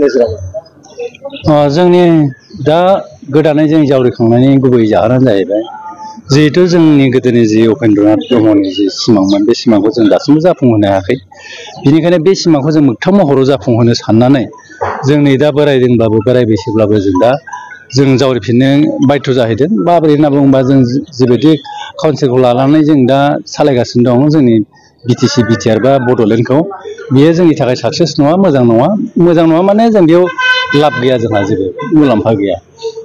नोजोराव जोंनि दा गोदानै जों जावरिखांनायनि गुबै जाहोनानो जाहैबाय जिहेतु जोंनि गोदोनि जि उपेन्द्रनाथ ब्रह्मनि जि सिमांमोन बे सिमांखौ जों दासिमबो जाफुंहोनो हायाखै बेनिखायनो बे सिमांखौ जों मोगथां महराव जाफुंहोनो साननानै जोंनि दा बोरायदोंब्लाबो बोराय बैसोब्लाबो जों जावरिफिननो बायथ' जाहैदों माबोरै होनना बुङोबा जों जिबायदि काउन्सिलखौ लानानै जों दा सालायगासिनो दं जोंनि बिटिसि बिटिआर बा बड'लेण्डखौ बेयो जोंनि थाखाय साक्सेस नङा मोजां नङा माने जों बेयाव लाब गैया जोंहा जेबो मुलाम्फा गैया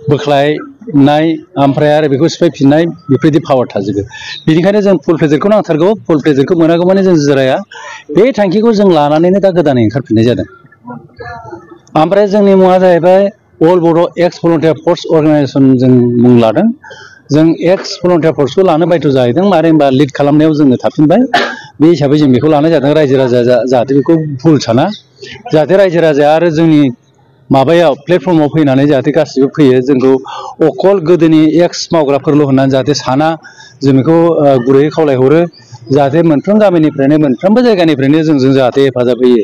बोख्लायनाय ओमफ्राय आरो बेखौ सिफायफिननाय बेफोरबायदि पावार थाजोबो बेनिखायनो जों फुल प्रेजेक्टखौ नांथारगौ फुल प्रेजेक्टखौ मोनागौ माने जों जिराया बे थांखिखौ जों लानानैनो दा गोदानै ओंखारफिननाय जादों ओमफ्राय जोंनि मुङा जाहैबाय अल बड' एक्स भलन्टियार फर्स अर्गानाइजेसन जों मुं लादों जों एक्स भलन्टियार फर्सखौ लानो बायथ' जाहैदों मानो होनबा लिड खालामनायाव जोङो थाफिनबाय बे हिसाबै जों बेखौ लानाय जादों रायजो राजाया जाहाथे बेखौ भुल साना जाहाथे रायजो राजाया आरो जोंनि माबायाव प्लेटफर्माव फैनानै जाहाथे गासिबो फैयो जोंखौ अकल गोदोनि एक्स मावग्राफोरल' होननानै जाहाथे साना जों बेखौ गुरैयै खावलायहरो जाहाथे मोनफ्रोम गामिनिफ्रायनो मोनफ्रोमबो जायगानिफ्रायनो जोंजों जाहाथे हेफाजाब होयो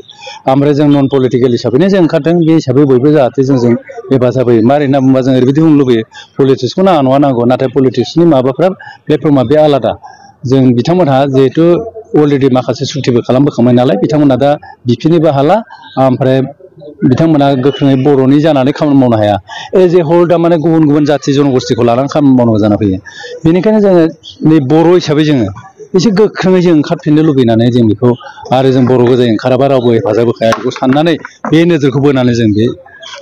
ओमफ्राय जों नन पलिटिकेल हिसाबैनो जों ओंखारदों बे हिसाबै बयबो जाहाथे जोंजों हेफाजाब होयो मारै होनना बुंबा जों ओरैबायदि बुंनो लुबैयो पलिटिक्सखौ नाङा नङा नांगौ नाथाय पलिटिक्सनि माबाफ्रा प्लेटफर्मा बे आलादा जों बिथांमोनहा जिहेथु अलरेडि माखासे सुक्तिबो खालामबोखांबाय नालाय बिथांमोना दा बिफिननोबो हाला ओमफ्राय बिथांमोना गोख्रोङै बर'नि जानानै खामानि मावनो हाया एज ए हल दा माने गुबुन गुबुन जाथि जनगोष्ठिखौ लानानै खामानि मावनांगौ जाना फैयो बेनिखायनो जोङो नै बर' हिसाबै जोङो एसे गोख्रोङै जों ओंखारफिननो लुबैनानै जों बेखौ आरो जों बर' गोजायै ओंखाराबा रावबो हेफाजाब होखाया बेखौ साननानै बे नोजोरखौ बोनानै जों बे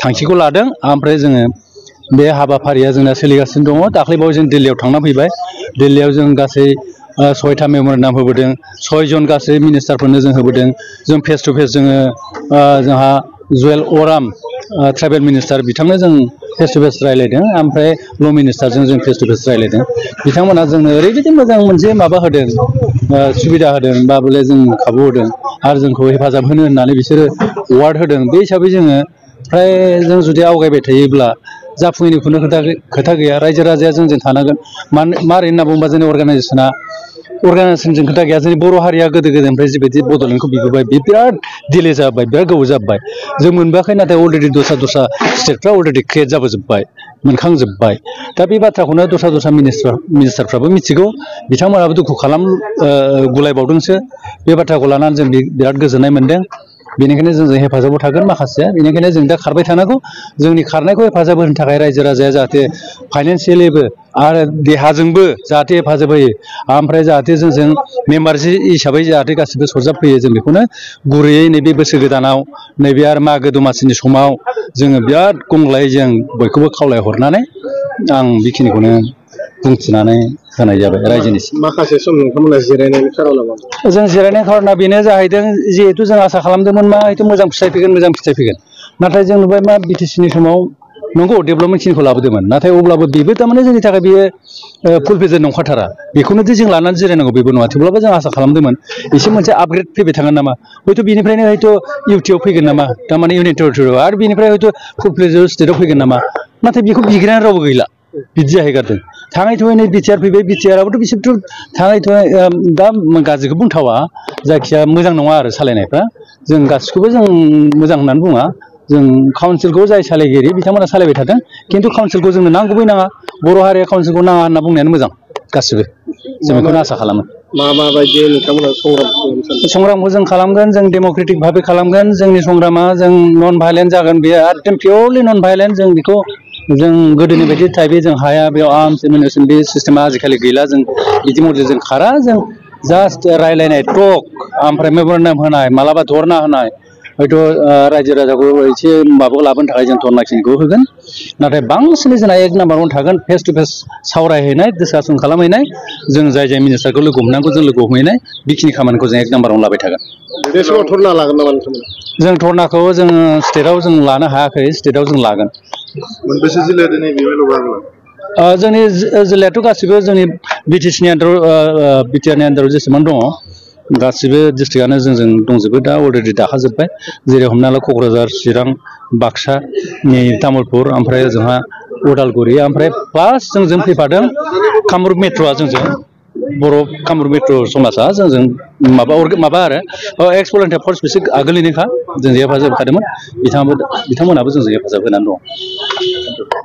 थांखिखौ लादों ओमफ्राय जोङो बे हाबाफारिया जोंना सोलिगासिनो दङ दाख्लैबावै जों दिल्लीयाव थांना फैबाय दिल्लीयाव जों गासै 6था मेम'रेन्डाम होबोदों 6 जन गासै मिनिस्टारफोरनो जों होबोदों जों फेस टु फेस जोङो जोंहा जुवेल अराम ट्राइबेल मिनिस्टार बिथांनो जों फेस टु फेस रायज्लायदों ओमफ्राय ल' मिनिस्टारजों जों फेस टु फेस रायज्लायदों बिथांमोना जोंनो ओरैबायदि मोजां मोनसे माबा होदों सुबिदा होदों बा बले जों खाबु होदों आरो जोंखौ हेफाजाब होनो होननानै बिसोरो वार्ड होदों बे हिसाबै जोङो फ्राय जों जुदि आवगायबाय थायोब्ला जाफुङैनि खुनु खोथा गैया रायजो राजाया जोंजों थानांगोन मारै होनना बुङोबा जोंनि अर्गानाइजेसनजों खोथा गैया जोंनि बर' हारिया गोदो गोदायनिफ्राय जिबायदि बड'लेण्डखौ बिबोबाय बे बिराद दिले जाबाय बिराद गोबाव जाबाय जों मोनबोआखै नाथाय अलरेडि दस्रा स्टेटफ्रा अलरेडि क्रियेट जाबोजोब्बाय मोनखांजोब्बाय दा बे बाथ्राखौनो दस्रा मिनिस्टारफ्राबो मिथिगौ बिथांमोनाबो दुखु गुलायबावदोंसो बे बाथ्राखौ लानानै जों बिराद गोजोननाय मोनदों बेनिखायनो जोंजों हेफाजाबाव थागोन माखासेया बेनिखायनो जों दा खारबाय थानांगौ जोंनि खारनायखौ हेफाजाब होनो थाखाय रायजो राजाया जाहाथे फाइनान्सियेलिबो आरो देहाजोंबो जाहाथे हेफाजाब होयो ओमफ्राय जाहाथे जोंजों मेम्बार हिसाबै जाहाथे गासिबो सरजाबफैयो जों बेखौनो गुरैयै नैबे बोसोर गोदानाव नैबे आरो मागो दमासिनि समाव जोङो बिराद गंग्लायै जों बयखौबो खावलायहरनानै आं बेखिनिखौनो बुंथिनानै होनाय जाबाय रायजोनिसिम माखासे सम नोंथांमोना जिरायनायनि खार'ना मा जों जिरायनायनि खार'ना बेनो जाहैदों जिहेथु जों आसा खालामदोंमोन मा हयथ' मोजां फिथाइ फैगोन नाथाय जों नुबाय मा बिटिसिनि समाव नंगौ डेभेलपमेन्टखिनिखौ लाबोदोंमोन नाथाय अब्लाबो बेबो थारमाने जोंनि थाखाय बेयो फुल फेजेड नंखाथारा बेखौनो जों लानानै जिरायनांगौ बेबो नङा थेवब्लाबो जों आसा खालामदोंमोन एसे मोनसे आपग्रेड फैबाय थागोन नामा हयथ' बेनिफ्रायनो हयथ' इउटिआव फैगोन नामा थारमाने इउनियन टेरिटरियाव आरो बेनिफ्राय हयथ' फुल फेजेड स्टेटआव फैगोन नामा नाथाय बेखौ बिग्रायानो रावबो गैला बिदि जाहैगारदों थाङै थुङै नै बिटिआर फैबाय बिटिआरआबोथ' बिसोरथ' थाङै थुङै दा गाज्रिखौ बुंथावा जायखिया मोजां नङा आरो सालायनायफ्रा जों गासिखौबो जों मोजां होननानै बुङा जों काउन्सिलखौ जाय सालायगिरि बिथांमोना सालायबाय थादों खिन्थु काउन्सिलखौ जोंनो नांगौबै नाङा बर' हारिया काउन्सिलखौ नाङा होनना बुंनायानो मोजां गासिबो जों बेखौनो आसा खालामो माबायदि नोंथांमोना संग्रामखौ जों खालामगोन जों डेम'क्रेटिक भाबै खालामगोन जोंनि संग्रामा जों नन भायलेन्ट जागोन बेयो एकदम पियरलि नन भायलेन्ट जों बेखौ जों गोदोनि बायदि टाइपै जों हाया बेयाव आर्मस एमिनेसन बे सिस्टेमा आजिखालि गैला जों बिदि मडेल जों खारा जों जास्ट रायलायनाय टक ओमफ्राय मेम'रेन्डाम होनाय मालाबा धरना होनाय हयथ' रायजो राजाखौ एसे माबाखौ लाबोनो थाखाय जों धरनाखिनिखौ होगोन नाथाय बांसिनै जोंना 1 नाम्बारावनो थागोन फेस टु फेस सावरायहैनाय डिसकासन खालामहैनाय जों जाय मिनिस्टारखौ लोगो हमनांगौ जों लोगो हमहैनाय बेखिनि खामानिखौ जों 1 नाम्बारावनो लाबाय थागोन बे समाव धरना लागोन नामा नोंथांमोना जों धरनाखौ जों स्टेटआव जों लानो हायाखै स्टेटआव जों लागोन मोनबेसे जिल्ला दिनै बेबायदि जोंनि जिल्लायाथ' गासिबो जोंनि बिटिसिनि बिटिआरनि आन्दाराव जेसेबां दङ गासिबो डिस्ट्रिक्टआनो जोंजों दंजोबो दा अलरेडि दाखाजोब्बाय जेरै हमना ला क'क्राझार चिरां बाक्सा तामुलपुर ओमफ्राय ओजोंहा उदालगुरि ओमफ्राय प्लास जोंजों फैफादों कामरुप मेट्र'आ जोंजों बर' कामरुप मित्र समाजा जोंजों माबा आरो एक्स भलन्टियार फर्स बिसोर आगोलनिनोखा जों हेफाजाब होखादोंमोन बिथांमोनाबो जोंजों हेफाजाब होनानै दं।